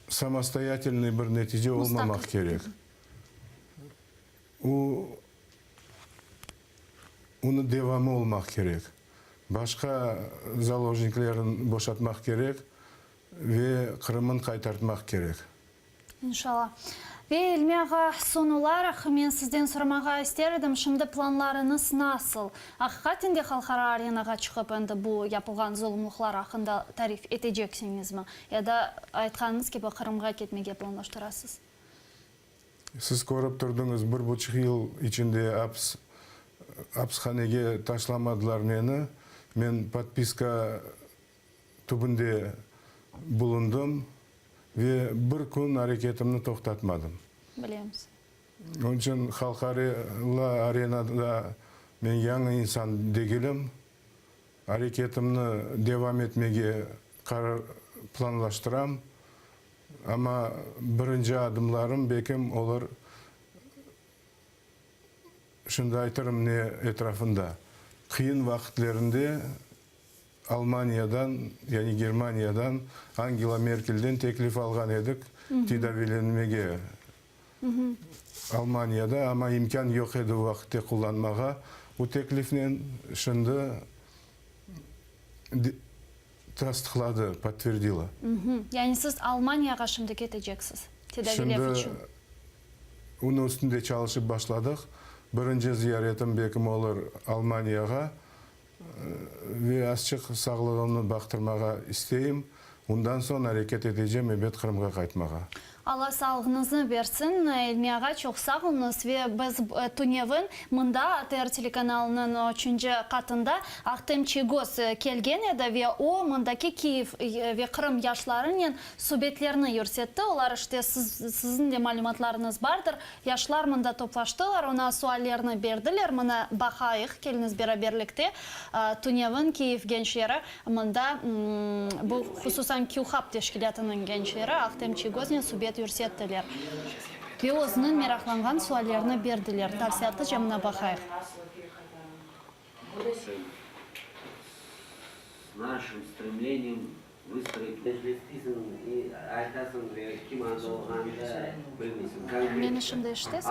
samostoyatelnıy bir netice olmamaq kerek. O, onıñ devamı olmaq kerek. Başqa zalojniklerni boşatmaq kerek ve Qırımın qaytartmaq kerek. İnşalla. Ve İlmi ağa, soñ olaraq men sizden soramağa ister edim, şimdi planlarıñız nasıl? Aqiqaten de halqara arenağa çıqıp endi bu yapılğan zulumlıqlar aqqında tarif eteceksiñizmi? Ya da aytqanıñız kibi Qırımğa ketmege planlaştırasız? Siz körip turdıñız, bir buçuq yıl içinde aps, apshanege taşlamadılar meni. Men podpiska tübünde bulundım ve bir kün areketimni toqtatmadım. Bilemiz. Onıñ içün halqara arenada men yañı insan degilim. Areketimni devam etmege qarar planlaştıram. Amma birinci adımlarım bekim olur, şimdi aytırım ne etrafında, qıyın vaqıtlerinde Almaniyadan, yani Germaniyadan Angela Merkelden teklif alğan edik tedaviylenmege Almaniyada, amma imkân yoq edi o vaqıtte qullanmağa bu teklifnen. Şimdi tasdıqladı, podtverdila. Yani siz Almaniyağa şimdi keteceksiz tedaviylev içün? Şimdi onıñ üstünde çalışıp başladıq. Birinci ziyaretim bekim olur Almaniyağa. Ve azçıq sağlığımnı baqtırmağa isteyim. Ondan soñ areket etecem, ebet, Qırımğa qaytmağa. Alla sağlığıñıznı bersin, İlmi ağa, çoq sağ oluñız. Ve biz tünevin mında, ATR telekanalınıñ üçünci qatında Ahtem Çiygoz kelgen edi ve o, mındaki Kiyev ve Qırım yaşlarınen subetlerni yürsetti. Olar, işte, siz, siziñ de malümatlarıñız bardır, Yaşlar mında toplaştılar, oña suallerni berdiler. Mına, baqayıq, keliñiz beraberlikte, tünevin Kiyev gençleri mında, bu, hususan, QHAB teşkilâtınıñ gençleri Ahtem Çiygoznen subet yürsettiler ve özüniñ meraqlanğan suallerini berdiler. Tafsilâtlıca mına baqayıq. Meni şimdi eşitesiz?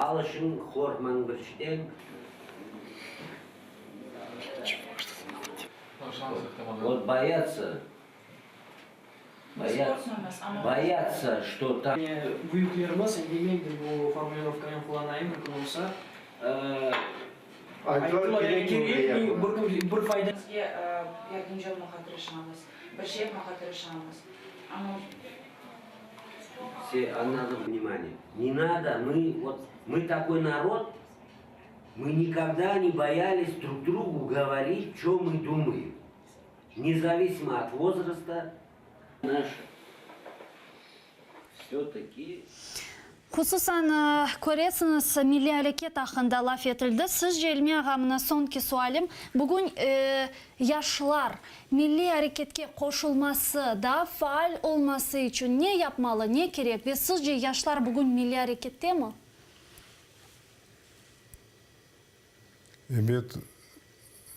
Büyüklerimiz, endi men de bu formulirovkanı qullanayım, mümkün olsa, ayttılar, kerekmey, bir kim bir fayda. Bizge yardımcı olmağa tırışamız, bir şey yapmağa tırışamız, amma. Vse надо vnimaniye. Ne nado, mı vot, mı takoy narod, mı nikogda ne boyalis drug drugu govorit, ço mı dumayem, nezavisimo ot vozrasta, naş vse-taki. Hususan, köresiñiz, milliy areket aqqında laf etildi. Sizce, İlmi ağa, mına soñki sualim, bugün yaşlar milliy areketke qoşulması, daa faal olması içün ne yapmalı, ne kerek ve sizce yaşlar bugün milliy arekettemi? Ebet,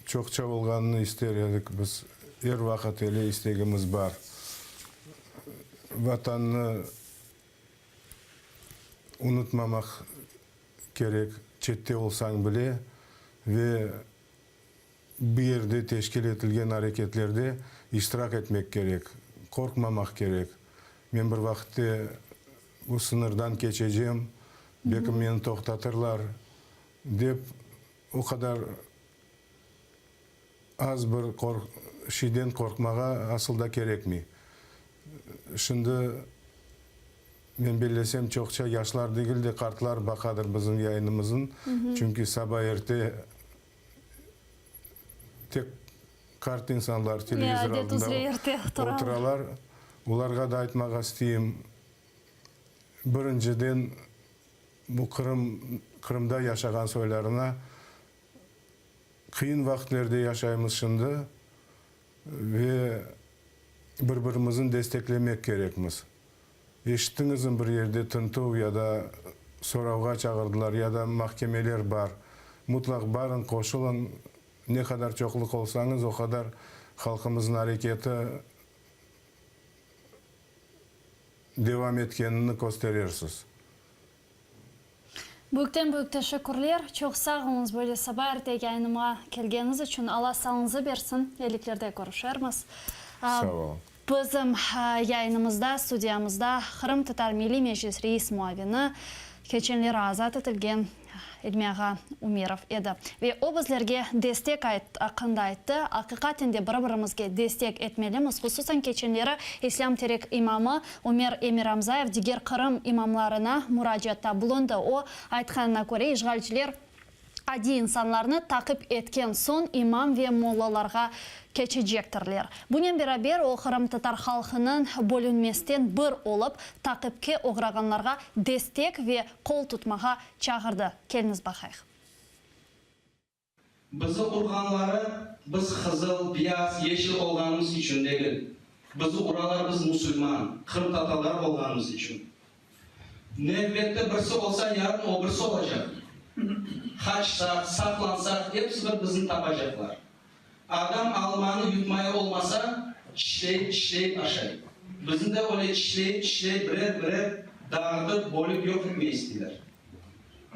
çoqça olğanını ister edik biz. Er vaqıt öyle istegimiz bar. Vatannı unutmamaq kerek, çette olsañ bile, ve bir yerde teşkil etilgen areketlerde iştirak etmek kerek, qorqmamaq kerek. Men bir vaqıtte bu sıñırdan keçecem, belki meni toqtatırlar, dep o qadar az bir şeyden qorqmağa asıl da kerekmey. Şimdi, men bellesem, çoqça yaşlar degil de, qartlar baqadır bizim yayınımıznı, çünki saba erte tek qart insanlar televizor aldında oturalar. Olarğa da aytmağa isteyim, birinciden, bu Qırım, Qırımda yaşağan soylarına, qıyın vaqıtlerde yaşaymız şimdi ve bir-birimizni desteklemek kerekmiz. Eşittiñizmi, bir yerde tintüv ya da soravğa çağırdılar, ya da mahkemeler bar. Mutlaq barıñ, qoşulıñ. Ne qadar çoqluq olsañız, o qadar halqımıznıñ areketi devam etkenini kösterersiz. Büyükten-büyük teşekkürler. Çoq sağ oluñız böyle saba erte yayınıma kelgeniñiz içün. Alla sağlıñızı bersin. Eliklerde körüşermiz. Sağ oluñ. Bizim yayınımızda, studiyamızda Qırımtatar Milliy Meclis reis muavini, keçenleri azat etilgen İlmi ağa Umerov edi. Ve o bizlerge destek aqqında ayttı. Aqiqaten de bir-birimizge destek etmelimiz. Hususan keçenleri İslâm Terek imamı Umer Emiramzayev diger Qırım imamlarına muracaatta bulundı. O, aytqanına köre, işğalciler adiy insanlarnı taqip etken soñ imam ve mollalarğa keçecektirler. Bunen beraber o, qırımtatar halqınıñ bölünmesten bir olıp, taqipke oğrağanlarğa destek ve qol tutmağa çağırdı. Keliñiz baqayıq. Bizi urğanları biz qızıl, biyaz, yeşil olğanımız içün degil. Bizi uralar biz musulman, qırımtatarlar olğanımız içün. Nevbette birisi olsa, yarın o birisi olacaq. Qaçsaq, saqlansaq, episi bir bizni tapacaqlar. Adam almanı yutmayı olmasa, tişleyip tişleyip aşay. Bizni de öyle tişleyip tişleyip birer birer dağıtıp, bölüp yoq etmey isteyler.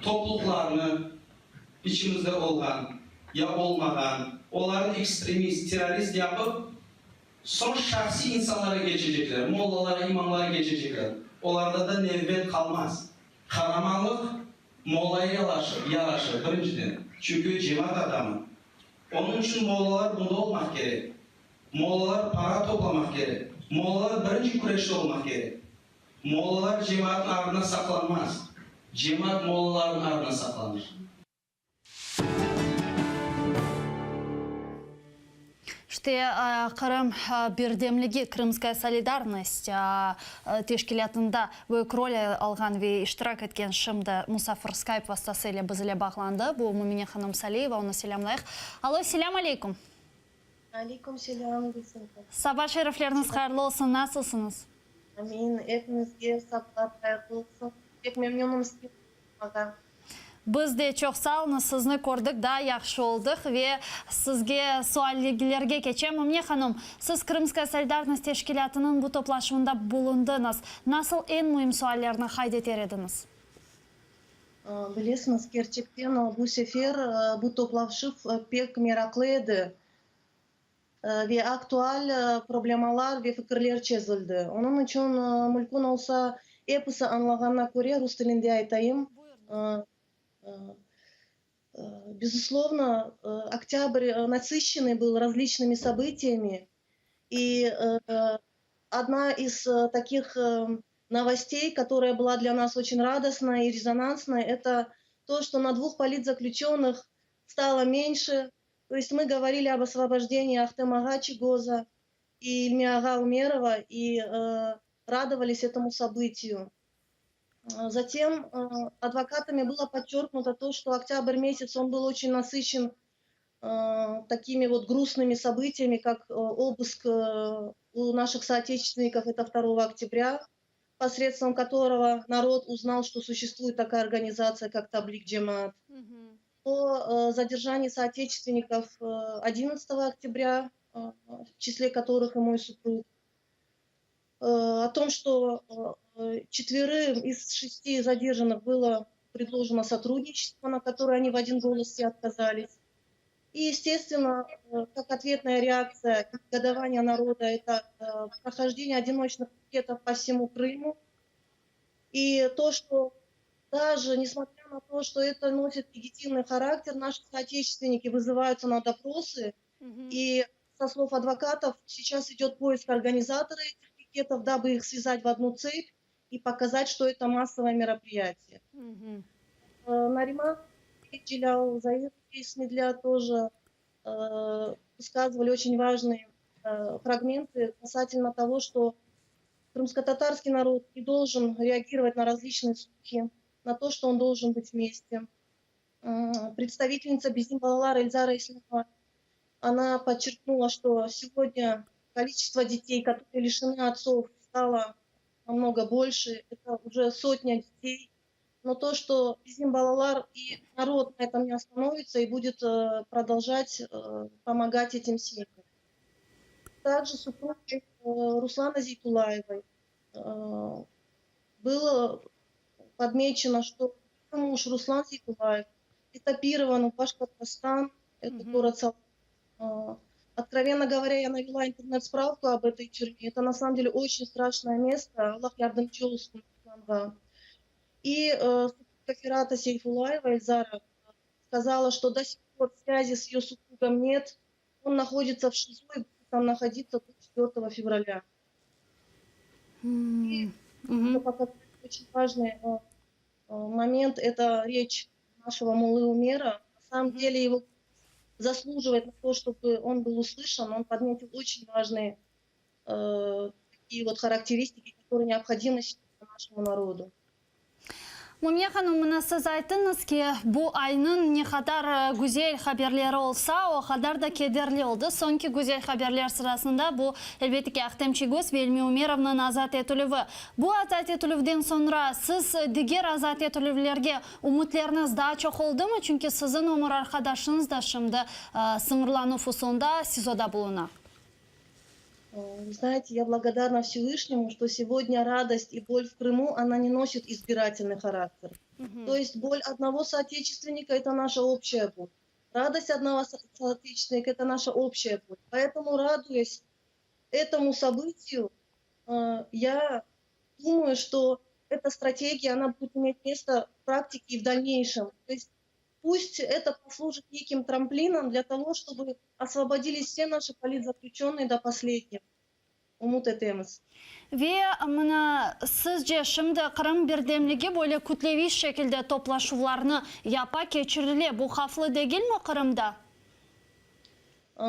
Topluqlarnı, içimizde olğan ya olmağan, olarnı ekstremist, terrorist yapıp, soñ şahsiy insanlara keçecekler, mollalara, imamlara keçecekler. Olarda da nevbet qalmaz. Qaramanlıq mollaya yaraşır, yaraşır, birinciden, çünki cemaat adamı. Onıñ içün mollalar bunda olmaq kerek. Mollalar para toplamaq kerek. Mollalar birinci küreşte olmaq kerek. Mollalar cemaatnıñ ardına saqlanmaz. Cemaat mollalarnıñ ardına saqlanır. İşte, Qırım birdemligi, Krımskaya solidarnost, teşkilâtında büyük rol alğan ve iştirak etken şimdi musafir Skype vastası ile biz ile bağlandı. Bu Mümine hanım Saliyeva, onı selâmlayıq. Alo, selâm aleyküm. Aleyküm selâm, Gülsüm. Saba şerifleriñiz hayırlı olsun, nasılsıñız? Amin, epimizge sablar hayırlı olsun. Pek memnünim sizge qonuşmağa. Biz de çoq sağ oluñız, sizni kördik, daa yahşı oldıq ve sizge suallerge keçem. Mümine hanım, siz Krımskaya solidarnost teşkilâtınıñ bu toplaşuvında bulundıñız. Nasıl eñ müim suallerni qayd eter ediñiz? Bilesiñiz, kerçekten bu sefer bu toplaşuv pek meraqlı edi ve aktual problemalar ve fikirler çezildi. Onıñ içün mülkün olsa, episi añlağanına köre rus tilinde aytayım. Bezuslovno, oktâbr nasıщенный был razliçnymi sobıtiyami, i odna iz takih novostey, kotoraya byla dlâ nas oçen radostnaya i rezonansnaya, eto to, çto na dvuh politzaklüçönnıh stalo menşe, To est mı govorili ob osvobojdenii Ahtem ağa Çiygoza i İlmi ağa Umerova i radovalis etomu sobıtiyu. Zatem advokatami bylo podçerknuto to, çto oktâbr mesâts on byl oçen nasıçen takimi vot grustnımi sobıtiyami, kak obısk u naşih sooteçestvennikov, eto vtorogo oktâbrâ, posredstvom kotorogo narod uznal, çto suşestvuet takaya organizatsiya, kak Tablig Cemaat. O zadержании sooteçestvennikov odinnadtsatogo oktâbrâ, v çisle kotorıh i moy suprug, o tom, çto çetverım iz şesti zadержannıh bylo predloženo sotrudniçestvo, na kotoroe oni v odin golos vse otkazalis. I, estestvenno, kak otvetnaya reaktsiya negodovaniya naroda, eto prohojdeniye odinoçnıh piketov po vsemu Krımu. I to, çto daje nesmotrâ na to, çto eto nosit legitimnıy harakter, naşi sooteçestvenniki vızıvayutsa na doprosy, i so slov advokatov, seyças idet poisk organizatora etih piketov, dabı ih svâzat v odnu tsep i pokazat, çto eto massovoye meropriyatiye. Nariman Celâl, Zair Smedlâ toje vıskazıvali oçen vajnıye fragmentı kasatelno togo, çto krımskotatarskiy narod ne doljen reagirovat na razliçnıye sluhi, na to, çto on doljen bıt vmeste. Predstavitelnitsa Bizim balalar Elzara İslâmova, ona podçerknula, çto segodnâ koliçestvo detey, kotorıye lişenı ottsov, stalo namnogo bolşe, eto uje sotnâ detey, no to, çto Bizim balalar i narod na etom ne ostanovitsa i budet prodolžat pomogat etim semyam. Takje suprugой Ruslana Zeytullayevoy bylo podmeçeno, çto muž Ruslan Zeytullayev etapirovan v Başkortostan, eto gorod Salavat. Otkrovenno govorâ, ya navela internet-spravku ob etoy türme, eto na samom dele oçen straşnoye mesto, Allah yardımcı olsun Ruslanğa. I supruga Ferata Seyfullayeva Elzara skazala, çto do sih por svâzi s eyo suprugom net, on nahoditsa v ŞİZO i budet tam nahoditsa do çetvertogo fevralâ. I oçen vajnıy moment, eto reç našego Mollı Umera. Na samom dele ego zaslujivaet na to, çtoby on byl uslışan, on podmetil oçen vajnıye takiye vot harakteristiki, kotorıye neobhodimı našemu narodu. Mümine hanım, mına siz ayttıñız ki, bu aynıñ ne qadar güzel haberleri olsa, o qadar da kederli oldı. Soñki güzel haberler sırasında bu, elbette ki, Ahtem Çiygoz ve İlmi Umerovnıñ azat etilüvi. Bu azat etilüvden soñra siz diger azat etilüvlerge ümütleriniz daa çoq oldımı? Çünki siziñ ömür arqadaşıñız da şimdi sıñırlanuv usulında SİZOda buluna. Знаете, я благодарна Всевышнему, что сегодня радость и боль в Крыму, она не носит избирательный характер. То есть боль одного соотечественника – это наша общая боль. Радость одного соотечественника – это наша общая боль. Поэтому, радуясь этому событию, я думаю, что эта стратегия, она будет иметь место в практике и в дальнейшем. То есть. Пусть это послужит неким трамплином для того, чтобы освободились все наши политзаключенные до последнего. Ümüt etemiz. Ve mına sizce şimdi Qırım birdemligi böyle kütleviy şekilde toplaşuvlarnı yapa, keçirile, bu havflı degilmi Qırımda?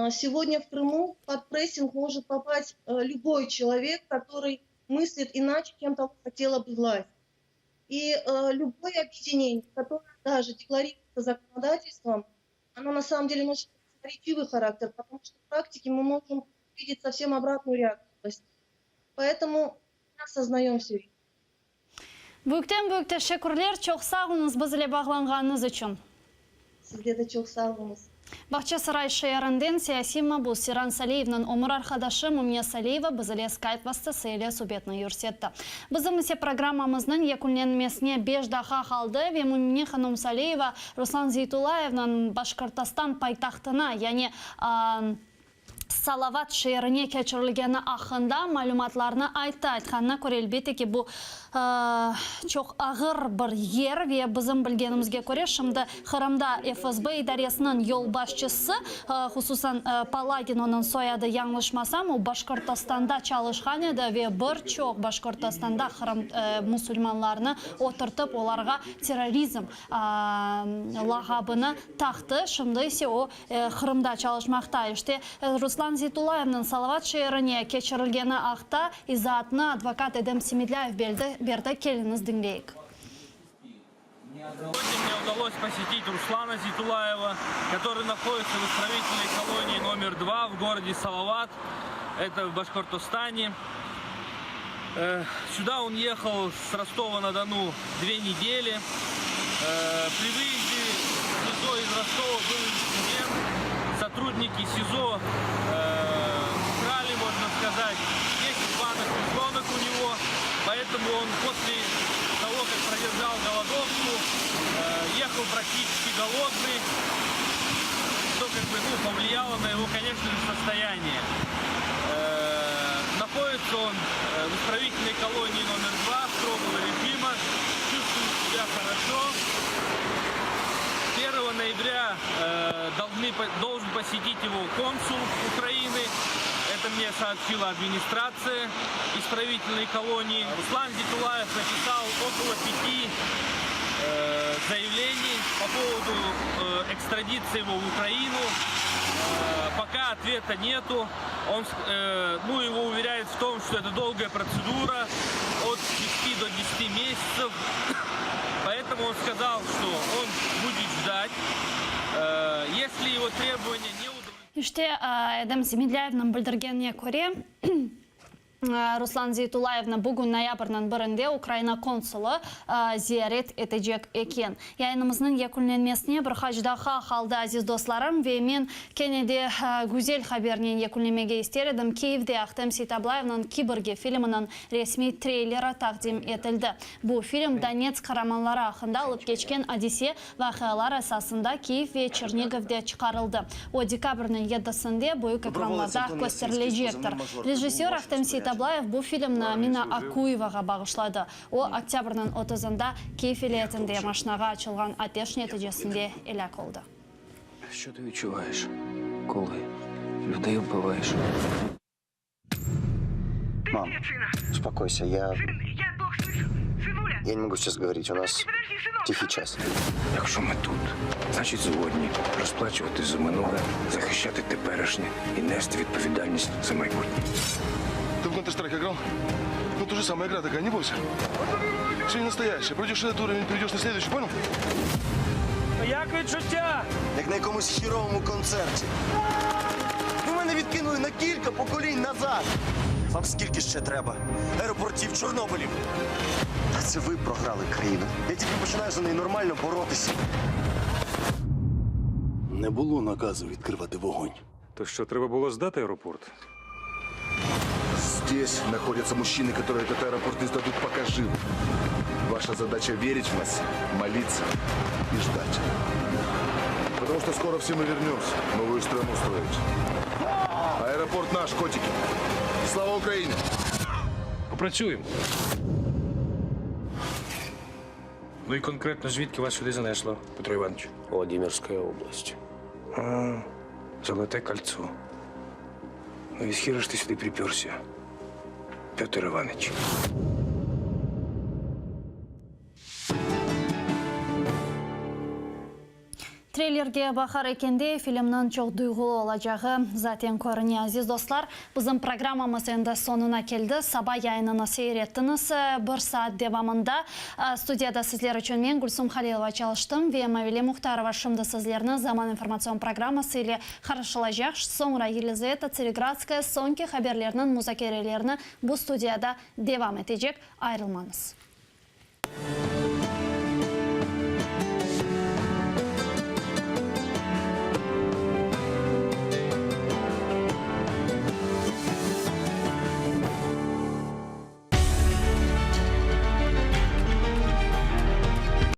Сегодня в Крыму под прессинг может попасть любой человек, который мыслит иначе, чем того хотела бы власть. И любое объединение, которое даже декларируется законодательством, оно на самом деле носит противоречивый характер, потому что в практике мы можем видеть совсем обратную реакцию властей. Поэтому мы осознаем все. Büyükten büyük teşekkürler, çoq sağ oluñız biz ile bağlanğanıñız içün. Sizge de çoq sağ oluñız. Bağçasaray şeerinden siyasiy mabus Seyran Saliyevniñ ömür arqadaşı Mümine Saliyeva biz ile Skype vastası ile subetni yürsetti. Bizim ise programmamıznıñ yekünlenmesine beş daqqa qaldı ve Mümine hanım Saliyeva Ruslan Zeytullayevniñ Başkortostan paytahtına, yani Salavat şeerine keçirilgeni aqqında malümatlarnı ayttı. Aytqanına köre, elbette ki, bu çoq ağır bir yer ve bizim bilgenimizge köre, şimdi Qırımda FSB idaresiniñ yolbaşçısı, hususan Palagin onıñ soyadı, yañlışmasam, o Başkortostanda çalışqan edi ve bir çoq Başkortostanda Qırım musulmanlarını oturtıp, olarğa terrorizm lağabını taqtı. Şimdi ise o, Qırımda çalışmaqta. İşte, Ruslan Zeytullayevniñ Salavat şeerine keçirilgeni aqta izaatnı advokat Edem Semedlâyev berdi, keliñiz diñleyik. Сегодня мне удалось посетить Руслана Зейтуллаева, который находится в исправительной колонии номер два в городе Салават, это в Башкортостане. Сюда он ехал с Ростова-на-Дону две недели. При выезде в СИЗО из Ростова был инцидент. Сотрудники СИЗО украли, можно сказать, 10 банок тушенок у него. Поэтому он после того, как продержал голодовку, ехал практически голодный, что как бы, ну, повлияло на его, конечно же, состояние. Находится он в исправительной колонии номер 2 строгого режима, чувствует себя хорошо. 1 ноября должны, должен посетить его консул Украины. Это мне сообщила администрация исправительной колонии. Руслан Зейтуллаев написал около пяти э, заявлений по поводу э, экстрадиции его в Украину. Э, пока ответа нету. Он, э, ну, его уверяют в том, что это долгая процедура от 6 до 10 месяцев. Поэтому он сказал, что он будет ждать. Э, если его требования не İşte, Edem Semedlâyevniñ bildirgenine köre, Ruslan Zeytullayevni bugün noyabrniñ birinde Ukraina konsulı ziyaret etecek eken. Yayınımıznıñ yekünlenmesine bir qaç daqqa qaldı, aziz dostlarım, ve men kene de güzel habernen yekünlemege ister edim, Kiyevde Ahtem Seytablayevniñ Kiborgi filminiñ resmiy treyleri taqdim etildi. Bu film Donetsk qaramanları aqqında alıp keçken adise Vaqialar esasında Kiyev ve Çernigovde çıqarıldı. O, dekabrniñ yedisinde büyük ekranlarda kösterilecektir. Rejissör Ahtem Seytablayev bu filmni Amina Akuyevağa bağışladı. O, oktâbrniñ otuzında Kiyev vilâyetinde maşinağa açılğan ateş neticesinde elâk oldı. Şço tı vidçuvayeş, kolı lüdey vbivayeş? Мам, успокойся, я... Я не могу сейчас говорить, у нас тихий час. Якщо ми тут, значить згодні розплачуватись за минуле, захищати теперішнє і нести відповідальність за майбутнє. Ты в Counter-Strike играл? Ну, то же самая игра такая, не бойся. Все не настоящее. Пройдешь этот уровень, перейдешь на следующий, понял? Як відчуття? Як на якомусь хєровому концерті. Ви мене відкинули на кілька поколінь назад. Вам скільки ще треба? Аеропортів, Чорнобилів. Та це ви програли країну. Я тільки починаю за неї нормально боротися. Не було наказу відкривати вогонь. То що, треба було здати аеропорт? Здесь находятся мужчины, которые этот аэропорт не сдадут, пока живы. Ваша задача верить в нас, молиться и ждать. Потому что скоро все мы вернемся, новую страну строить. Аэропорт наш, котики. Слава Украине! Попрацюємо. Ну і конкретно звідки вас сюди занесло, Петро Іванович? Владимирская область. А, Золоте кольцо. Ну і з хера ж ти сюди приперся, Петр Иванович? Treylerge baqar ekende, filmniñ çoq duyğulı olacağı zaten körüne. Aziz dostlar, bizim programmamız endi soñuna keldi. Saba yayınını seyir ettiñiz. Bir saat devamında studiyada sizler içün men, Gülsum Halilova, çalıştım ve Mavile Muhtarova şimdi sizlerni Zaman informatsion programması ile qarşılaycaq. Soñra Yelizaveta Tseregradskaya soñki haberlerniñ muzakerelerini bu studiyada devam etecek. Ayırılmañız.